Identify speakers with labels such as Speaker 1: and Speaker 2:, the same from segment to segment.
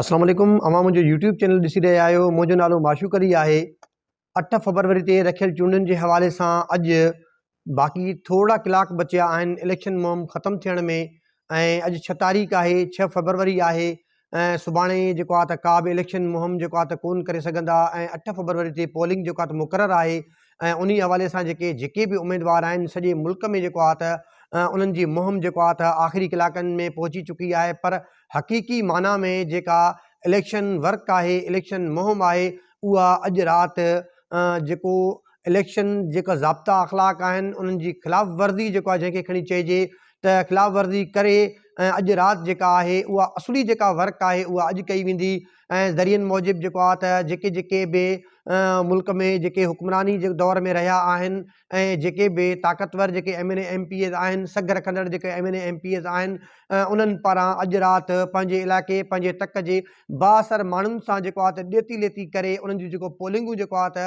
Speaker 1: اسلام عليڪم اوهان منهنجو يوٽيوب چينل ڏسي رهيا آهيو منهنجو نالو معشوق علي آهي اٺ فبروري تي رکيل چونڊن جي حوالي سان اڄ باقي ٿورڙا ڪلاڪ بچيا آهن اليڪشن مهم ختم ٿيڻ ۾ ۽ اڄ ڇهه تاريخ آهي ڇهه فبروري آهي ۽ سڀاڻي جيڪو آهي ته ڪا به اليڪشن مهم جيڪو آهي ته ڪون ڪري سگهندا ۽ اٺ فبروري تي پولنگ جيڪو آهي ته مقرر آهي ۽ انهي حوالي سان جيڪي جيڪي به اميدوار آهن سڄي ملڪ ۾ جيڪو آهي ته انهن جي مهم جيڪو آهي ته آخري ڪلاڪن ۾ پهچي چڪي آهي پر حقيقي معنيٰ ۾ جيڪا اليڪشن ورڪ آهي، اليڪشن مهم آهي، اها اڄ رات جيڪو اليڪشن جيڪا ضابطا اخلاق آهن انهن جي خلاف ورزي جيڪو آهي جنهن کي کڻي چئجي ته خلاف ورزي ڪري ۽ اڄ رات جيڪا آهي اها اصلي جيڪا ورڪ آهي اها اڄ ڪئي ويندي ۽ ذريعن موجب جيڪو آهي ته جيڪي جيڪي به ملڪ ۾ جيڪي حڪمراني جي دور ۾ رهيا آهن ۽ جيڪي به طاقتور جيڪي M N A M P As آهن سگهه رکندڙ جيڪي M N A M P As آهن انهن پاران اڄ رات پنهنجي علائقي پنهنجي تڪ جي بااثر ماڻهن سان جيڪو آهي ته ڏيتي ليتي ڪري انهن جون جيڪو پولنگون جيڪو آهي ته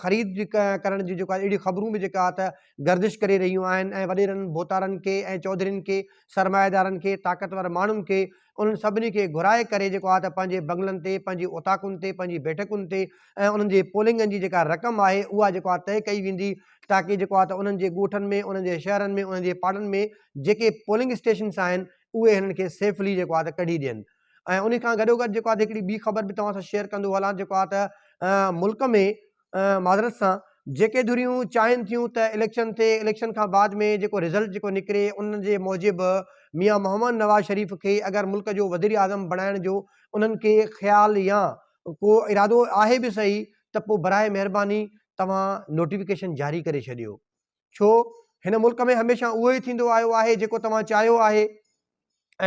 Speaker 1: خريد ڪرڻ جون جيڪو آهي اهڙيون خبرون به جيڪا آهي ته گردش ڪري رهيون آهن ۽ وڏيرن ڀوتارن کي ۽ چوڌرين کي سرمائيدارن کي طاقتور ماڻهن کي انهن سڀني کي گهرائي ڪري جيڪو آهي ته پنهنجي بنگلن تي پنهنجي اوطاقن تي پنهنجي بيٺڪن تي ۽ انهن جي پولنگن جي جيڪا رقم آهي اها جيڪو آهي طئي ڪئي ويندي تاڪه جيڪو آهي ته انهن جي ڳوٺن ۾ انهن جي شهرن ۾ انهن جي پاڙن ۾ جيڪي پولنگ اسٽيشنس آهن اهي هنن کي سيفلي جيڪو آهي ته ڪڍي ڏين ۽ انهي کان گڏوگڏ جيڪو آهي ته هڪڙي ٻي خبر به توهان سان شيئر ڪندو هلان جيڪو آهي ته ملڪ ۾ معذرت سان جيڪي ڌريون چاهين ٿيون ته اليڪشن ٿئي اليڪشن کان بعد ۾ جيڪو رزلٽ جيڪو نڪري ان جي موجب ميان محمد نواز شريف کي اگر ملڪ جو وزيراعظم بڻائڻ جو انهن کي خيال يا ڪو ارادو آهي به سهي ته پوء براء مهرباني توهان نوٽيفڪيشن جاري ڪري ڇڏيو ڇو هن ملڪ ۾ هميشه اهو ئي ٿيندو آيو آهي جيڪو توهان چاهيو آهي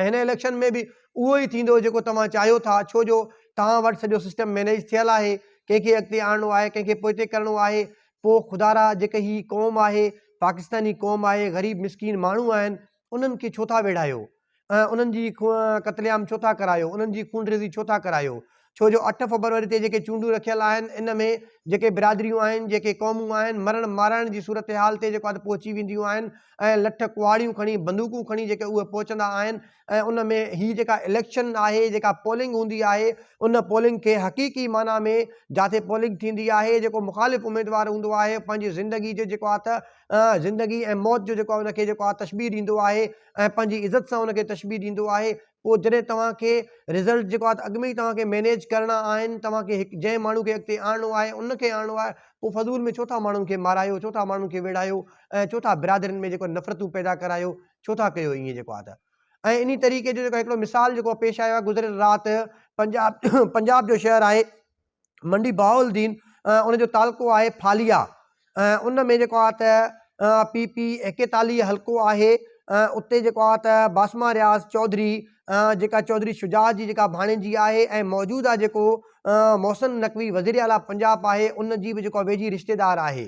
Speaker 1: ۽ هن اليڪشن ۾ به اهو ئي ٿيندو جيڪو توهان چاهيو ٿا ڇو جو توهان وٽ سڄو سسٽم مينيج ٿيل آهي ڪنهن کي اڳتي آڻڻو آهي ڪنهن کي پوئتي ڪرڻو آهي پوء خدارا جيڪي هي قوم آهي پاڪستاني قوم آهي غريب مسڪين ماڻهو آهن انهن کي ڇو ٿا ويڙهايو ۽ انهن جي قتل عام ڇو ٿا ڪرايو انهن جي خونريزي ڇو ٿا ڪرايو ڇو جو اٺ فبروري تي جيڪي چونڊون رکيل آهن ان ۾ جيڪي برادريون آهن جيڪي قومون آهن مرڻ مارائڻ جي صورتحال تي جيڪو آهي پهچي وينديون آهن ۽ لٺ ڪهاڙيون کڻي بندوقون کڻي جيڪي اهي پهچندا آهن ۽ ان ۾ هي جيڪا اليڪشن آهي جيڪا پولنگ هوندي آهي ان پولنگ کي حقيقي معنيٰ ۾ جاٿي پولنگ ٿيندي آهي جيڪو مخالف اميدوار هوندو آهي پنهنجي زندگي جو جيڪو آهي ته زندگي ۽ موت جو جيڪو آهي ان کي جيڪو آهي تشبيهه ڏيندو آهي ۽ پنهنجي عزت سان ان کي تشبيهه ڏيندو آهي پوء جڏهن توهان کي رزلٽ جيڪو آهي اڳ ۾ ئي توهان کي مينيج ڪرڻا آهن توهان کي هڪ جنهن ماڻهو کي اڳتي آڻڻو آهي ان کي آڻڻو آهي پوء فضول ۾ ڇو ٿا ماڻهن کي مارايو ڇو ٿا ماڻهن کي ويڙهايو ۽ ڇو ٿا برادرين ۾ جيڪو نفرتون پيدا ڪرايو ڇو ٿا ڪيو ائين جيڪو آهي ته ۽ انهي طريقي جو جيڪو هڪڙو مثال جيڪو پيش آيو آهي گذريل رات پنجاب پنجاب جو شهر آهي منڊي بهاؤالدين ان جو تعلقو آهي ڦاليا ان ۾ جيڪو آهي ته پي پي ايڪيتاليهه حلقو آهي اتي جيڪو آهي ته باسما رياض چوڌري جيڪا چوڌري شجاع جي جيڪا ڀاڻيجي آهي ۽ موجوده جيڪو محسن نقوي وزير اعليٰ پنجاب آهي ان جي به جيڪو ويجهي رشتيدار آهي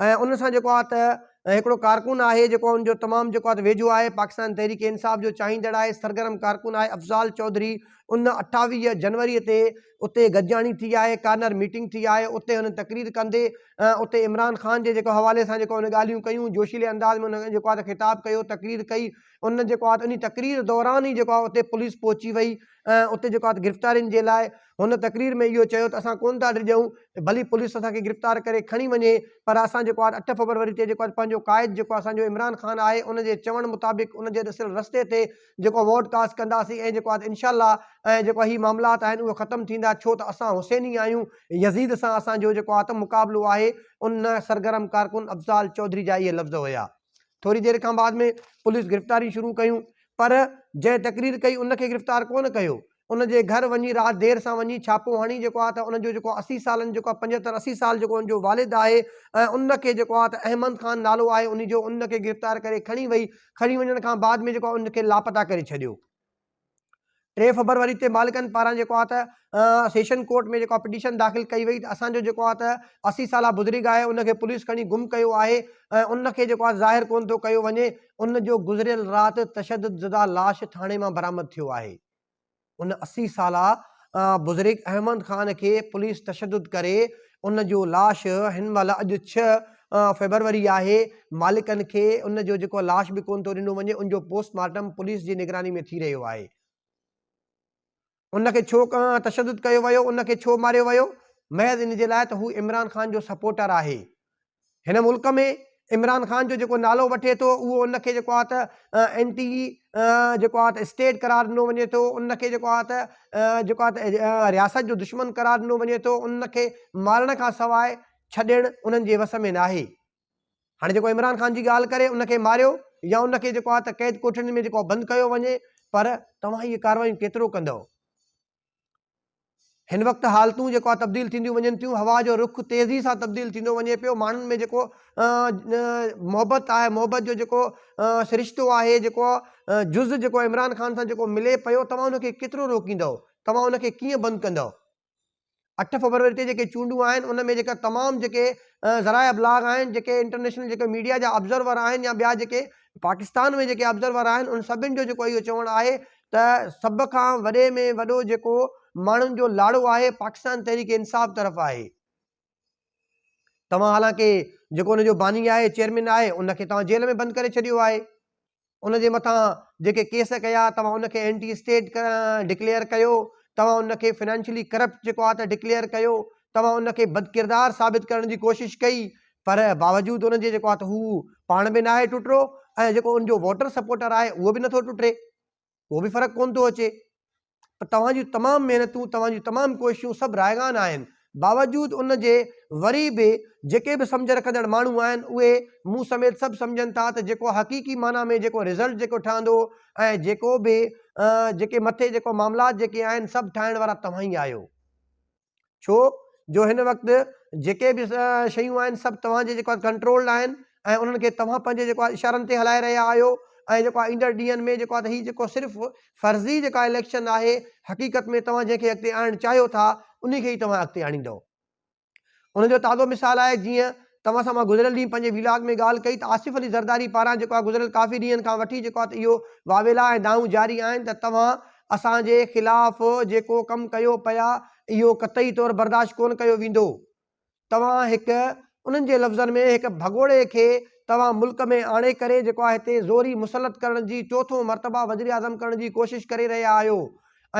Speaker 1: ۽ ان سان جيڪو آهي ته هڪڙو ڪارڪن آهي جيڪو ان جو تمام جيڪو آهي ته ويجهو آهي پاڪستان تحريڪ انصاف جو چاهيندڙ آهي سرگرم ڪارڪن آهي افضال چوڌري ان 28 جنوري تي اتي گڏجاڻي ٿي آهي ڪارنر ميٽنگ ٿي آهي اتي هن تقرير ڪندي اتي عمران خان جي جيڪو حوالي سان جيڪو هن ڳالهيون ڪيون جوشيلي انداز ۾ هن جيڪو آهي ته خطاب ڪيو تقرير ڪئي ان جيڪو آهي ته انهي تقرير دوران ئي جيڪو آهي اتي پوليس پهچي وئي ۽ اتي جيڪو آهي ته گرفتارين جي لاء هن تقرير ۾ اهو چيو ته اسان ڪونه ٿا ڊڄون، ڀلي پوليس اسان کي گرفتار ڪري کڻي وڃي پر اسان جيڪو آهي اٺ فبروري تي جيڪو آهي پنهنجو قائد جيڪو اسان جو عمران خان آهي ان جي چوڻ مطابق ان جي ڏسيل رستي تي جيڪو ووٽ ڪاسٽ ڪنداسين ۽ جيڪو آهي انشاء الله ۽ جيڪو هي معاملات آهن اهي ختم ٿيندا ڇو ته اسان حسيني آهيون يزيد سان اسان جو جيڪو آهي ته مقابلو آهي ان سرگرم ڪارڪن افضال چوڌري جا اهي لفظ هيا. ٿوري دير کان بعد ۾ پوليس گرفتاريون شروع ڪيون پر جنهن تقرير ڪئي ان کي گرفتار ڪونه ڪيو ان جي گهر وڃي رات دير سان وڃي ڇاپو هڻي جيڪو آهي ته ان جو جيڪو 80 سالن جيڪو آهي 75 80 سال جيڪو ان جو والد آهي ۽ ان کي جيڪو آهي ته احمد خان نالو آهي ان جو ان کي گرفتار ڪري کڻي وئي کڻي وڃڻ کان بعد ۾ جيڪو آهي ان کي لاپتا ڪري ڇڏيو. ٽي فبروري تي مالڪن پاران جيڪو آهي ته سيشن ڪورٽ ۾ جيڪو آهي پٽيشن داخل ڪئي وئي ته اسان جو جيڪو آهي ته 80 سالا بزرگ آهي ان کي پوليس کڻي گم ڪيو آهي ۽ ان کي جيڪو آهي ظاهر ڪونه ٿو ڪيو وڃي ان جو گذريل رات تشدد زده لاش ٿاڻي مان برآمد ٿيو آهي. ان 80 سالا بزرگ احمد خان کي پوليس تشدد ڪري ان جو لاش هن مهل اڄ ڇهه فيبروري آهي مالڪن کي ان جو جيڪو لاش به ڪونه ٿو ڏنو وڃي ان جو پوسٽ مارٽم پوليس جي نگراني ۾ ٿي رهيو آهي. ان کي ڇو تشدد ڪيو ويو، ان کي ڇو ماريو ويو؟ محض ان جي لاء ته هو عمران خان جو سپورٽر آهي. هن ملڪ ۾ عمران خان جو جيڪو نالو وٺي ٿو اهو ان کي جيڪو آهي ته اينٽي جيڪو آهي ته اسٽيٽ قرار ڏنو وڃي ٿو، ان کي جيڪو آهي ته جيڪو آهي ته رياست جو دشمن قرار ڏنو وڃي ٿو، ان کي مارڻ کان سواء ڇڏڻ انهن جي وس ۾ ناهي. هاڻي جيڪو عمران خان جي ڳالهه ڪري ان کي ماريو يا ان کي جيڪو آهي ته قيد ڪوٺڙين ۾ جيڪو بند ڪيو وڃي پر توهان اهي ڪاروايون ڪيترو ڪندؤ؟ هن وقت حالتون جيڪو آهي تبديل ٿينديون وڃن ٿيون هوا جو رخ تيزي سان تبديل ٿيندو وڃي پيو ماڻهن ۾ جيڪو محبت آهي محبت جو جيڪو سرشتو آهي جيڪو جز جيڪو عمران خان سان جيڪو ملي پيو توهان ان کي ڪيترو روڪيندؤ توهان ان کي ڪيئن بند ڪندؤ؟ اٺ فبروري تي جيڪي چونڊون آهن ان ۾ جيڪا تمام جيڪي ذرائع ابلاغ آهن جيڪي انٽرنيشنل جيڪي ميڊيا جا آبزرور آهن يا ٻيا جيڪي پاڪستان ۾ جيڪي آبزرور آهن ان سڀن جو جيڪو اهو چوڻ آهي ته سڀ کان وڏي ۾ وڏو جيڪو ماڻهن جو لاڙو آهي پاڪستان تحريڪ انصاف طرف آهي توهان حالانڪه جيڪو ان جو باني آهي چيئرمين آهي ان کي توهان جيل ۾ بند ڪري ڇڏيو آهي ان جي مٿان جيڪي ڪيس ڪيا توهان ان کي اينٽي اسٽيٽ ڊڪليئر ڪيو توهان ان کي فنانشلي ڪرپٽ جيڪو آهي ته ڊڪليئر ڪيو توهان ان کي بدڪردار ثابت ڪرڻ جي ڪوشش ڪئي پر باوجود ان جي جيڪو آهي ته هو پاڻ به ناهي ٽٽرو ۽ جيڪو ان جو ووٽر سپورٽر آهي اهو به نٿو ٽٽي ڪو به فرق ڪونه ٿو اچي پر توهان جون تمام محنتون توهان جون تمام ڪوششون سڀ رائگان آهن باوجود ان جي وري به جيڪي به سمجهه رکندڙ ماڻهو آهن اهي مون سميت سڀ سمجهن ٿا ته جيڪو حقيقي معنيٰ ۾ جيڪو رزلٽ جيڪو ٺهندو ۽ جيڪو به جيڪي مٿي جيڪو معاملات جيڪي آهن سڀ ٺاهڻ وارا توهان ئي آهيو. ڇو جو هن وقت جيڪي به شيون آهن سڀ توهان جي جيڪو آهي ڪنٽرولڊ آهن ۽ انهن کي توهان پنهنجي جيڪو آهي اشارن تي هلائي رهيا آهيو ۽ جيڪو آهي ايندڙ ڏينهن ۾ جيڪو آهي هي جيڪو صرف فرضي جيڪا اليڪشن آهي حقيقت ۾ توهان جنهن کي اڳتي آڻڻ چاهيو ٿا انهي کي ئي توهان اڳتي آڻيندو. ان جو تازو مثال آهي جيئن توهان سان مان گذريل ڏينهن پنهنجي وي لاگ ۾ ڳالهه ڪئي ته آصف علي زرداري پاران جيڪو آهي گذريل ڪافي ڏينهن کان وٺي جيڪو آهي ته اهو واويلا ۽ دانهون جاري آهن ته توهان اسان جي خلاف جيڪو ڪم ڪيو پيا اهو قطعي طور برداشت ڪونه ڪيو ويندو. توهان هڪ انهن جي لفظن ۾ هڪ ڀڳوڙي کي توهان ملڪ ۾ آڻي ڪري جيڪو آهي هتي زوري مسلط ڪرڻ جي چوٿون مرتبه وزيراعظم ڪرڻ جي ڪوشش ڪري رهيا آهيو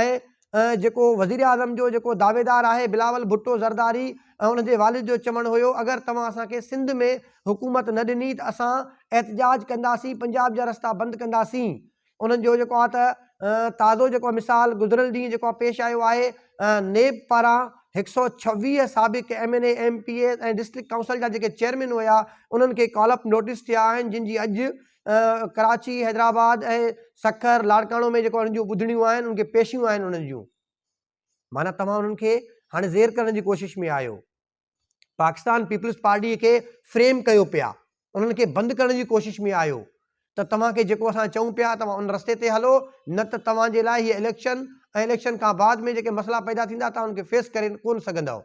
Speaker 1: ۽ جيڪو وزيراعظم جو جيڪو دعويدار آهي بلاول ڀٽو زرداري ۽ ان جي والد جو چوڻ هيو اگر توهان اسان کي سنڌ ۾ حڪومت نه ڏني ته اسان احتجاج ڪنداسين پنجاب جا رستا بند ڪنداسين انهن جو جيڪو آهي ته تازو جيڪو مثال گذريل ڏينهن جيڪو پيش آيو آهي نيب پاران هڪ سئو ڇويهه سابق M N A M P As ۽ district council جا جيڪي چيئرمين هيا انهن کي ڪال اپ نوٽيس ٿيا آهن جن جي اڄ ڪراچي حيدرآباد ۽ سکر لاڙڪاڻو ۾ جيڪو انهن جون ٻڌڻيون آهن انهن کي پيشيون آهن انهن جون معنيٰ توهان انهن کي هاڻي زير ڪرڻ جي ڪوشش ۾ آهيو پاڪستان پيپلز پارٽي کي فريم ڪيو پيا انهن کي بند ڪرڻ جي ڪوشش ۾ آهيو ته توهان کي جيڪو اسان چئون پيا توهان ان رستي تي هلو نه ته توهان جي لاء هي اليڪشن ۽ اليڪشن کان بعد ۾ جيڪي مسئلا پيدا ٿيندا توهان ان کي فيس ڪري ڪونه سگهندؤ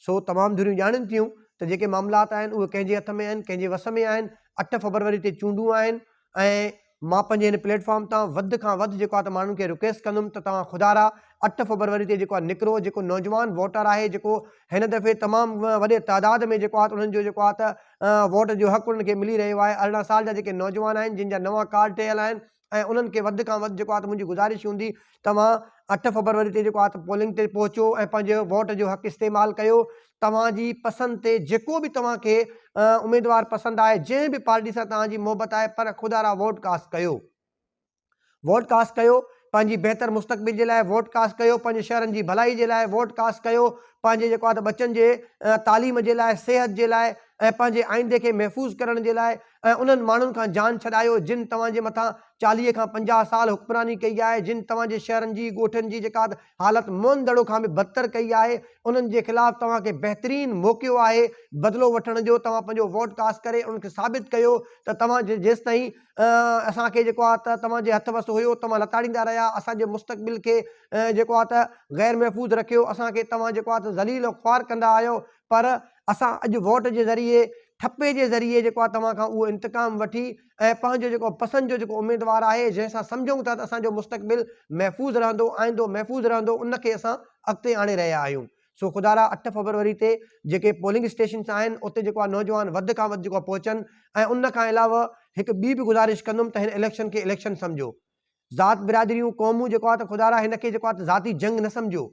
Speaker 1: سو تمام ڌريون ڄاڻن ٿيون ته جيڪي معاملات آهن اهي ڪنهن جي هٿ ۾ آهن ڪنهن جي وس ۾ آهن اٺ فبروري تي چونڊون آهن ۽ مان پنهنجي هن پليٽ فارم تان وڌ کان وڌ جيڪو آهي ته ماڻهن کي رڪويسٽ ڪندم ته توهان خدارا اٺ فبروري تي جيڪو آهي نڪرو جيڪو نوجوان ووٽر آهي جيڪو هن دفعي تمام وڏي تعداد ۾ جيڪو آهي انهن جو جيڪو آهي ته ووٽ جو حق انهن کي ملي رهيو آهي 18 سال جا جيڪي نوجوان آهن جن جا نوان ڪارڊ ٺهيل آهن ۽ انهن کي وڌ کان وڌ جيڪو آهي ته منهنجي گذارش هوندي توهان اٺ فبروري تي جيڪو آهي ته پولنگ تي پهچو ۽ پنهنجي ووٽ جو حق استعمال ڪيو توهان جي پسند تي جيڪو به توهان کي اميدوار پسند آهي جنهن به پارٽي سان توهان جي محبت آهي پر خدا را ووٽ ڪاسٽ ڪيو ووٽ ڪاسٽ ڪيو پنهنجي بهتر مستقبل جي لاء ووٽ ڪاسٽ ڪيو پنهنجي شهرن جي ڀلائي جي لاء ووٽ ڪاسٽ ڪيو پنهنجي جيڪو آهي ته ٻچن جي تعليم جي لاء صحت جي لاء ۽ پنهنجي آئيندي کي محفوظ ڪرڻ جي لاء ۽ انهن ماڻهن کان جان ڇڏايو جن توهان جي مٿان 40 کان 50 سال حڪمراني ڪئي آهي، جن توهان جي شهرن جي، ڳوٺن جي جيڪا حالت موئن دڙو کان به بدتر ڪئي آهي، انهن جي خلاف توهان کي بهترين موقعو آهي بدلو وٺڻ جو، توهان پنهنجو ووٽ ڪاسٽ ڪري انهن کي ثابت ڪيو ته توهان جيستائين اسان کي جيڪو آهي ته توهان جي هٿ وس هيو توهان لتاڙيندا رهيا، اسان جي مستقبل کي جيڪو آهي ته غير محفوظ رکيو، اسان کي توهان جيڪو آهي ته ذليل و خوار ڪندا آهيو پر اسان اڄ ووٽ جي ذريعي ٺپي جي ذريعي جيڪو آهي توهان کان اهو انتقام وٺي ۽ پنهنجو جيڪو پسند جو جيڪو اميدوار آهي جنهن سان سمجهون ٿا ته اسان جو مستقبل محفوظ رهندو آئندو محفوظ رهندو ان کي اسان اڳتي آڻي رهيا آهيون سو خدارا اٺ فبروري تي جيڪي پولنگ اسٽيشنس آهن اتي جيڪو آهي نوجوان وڌ کان وڌ جيڪو آهي پهچن ۽ ان کان علاوه هڪ ٻي به گذارش ڪندم ته هن اليڪشن کي اليڪشن سمجهو. ذات برادريون قومون جيڪو آهي ته خدارا هن کي جيڪو آهي ته ذاتي جنگ نه سمجهو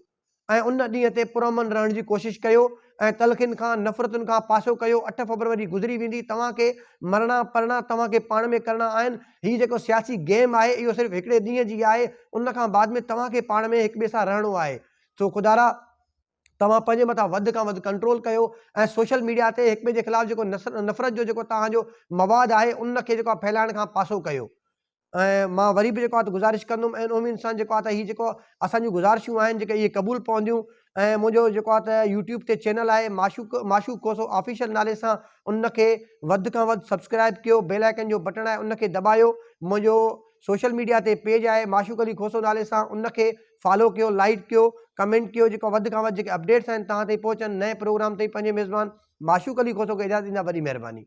Speaker 1: ۽ ان ڏينهن تي پرامن رهڻ جي ڪوشش ڪيو ۽ تلخين کان نفرتن کان پاسو ڪيو 8 فبروري گذري ويندي توهان کي مرڻا پرڻا توهان کي پاڻ ۾ ڪرڻا آهن هي جيڪو سياسي گيم آهي اهو صرف هڪڙي ڏينهن جي آهي ان کان بعد ۾ توهان کي پاڻ ۾ هڪ ٻئي سان رهڻو آهي سو خدارا توهان پنهنجي مٿان وڌ کان وڌ ڪنٽرول ڪيو ۽ سوشل ميڊيا تي هڪ ٻئي جي خلاف جيڪو نفرت جو جيڪو توهان جو مواد آهي ان کي جيڪو آهي ڦهلائڻ کان پاسو ڪيو. ۽ مان وري به جيڪو آهي ته گذارش ڪندم ۽ ان اميد سان جيڪو آهي ته هي جيڪو اسان جون گذارشون آهن جيڪي اهي قبول پونديون ۽ منهنجو جيڪو آهي ته يوٽيوب تي چينل آهي معشوق معشوق کوسو آفيشل نالي سان ان کي وڌ کان وڌ سبسڪرائب ڪيو بيل آئيڪن جو بٽڻ آهي ان کي دٻايو منهنجو سوشل ميڊيا تي پيج آهي معشوق علي کوسو نالي سان ان کي فالو ڪيو لائيڪ ڪيو ڪمينٽ ڪيو جيڪو وڌ کان وڌ جيڪي اپڊيٽس آهن توهان تائين پهچن نئين پروگرام تائين پنهنجي ميزبان معشوق علي کوسو کي اجازت ڏيندا وڏي مهرباني.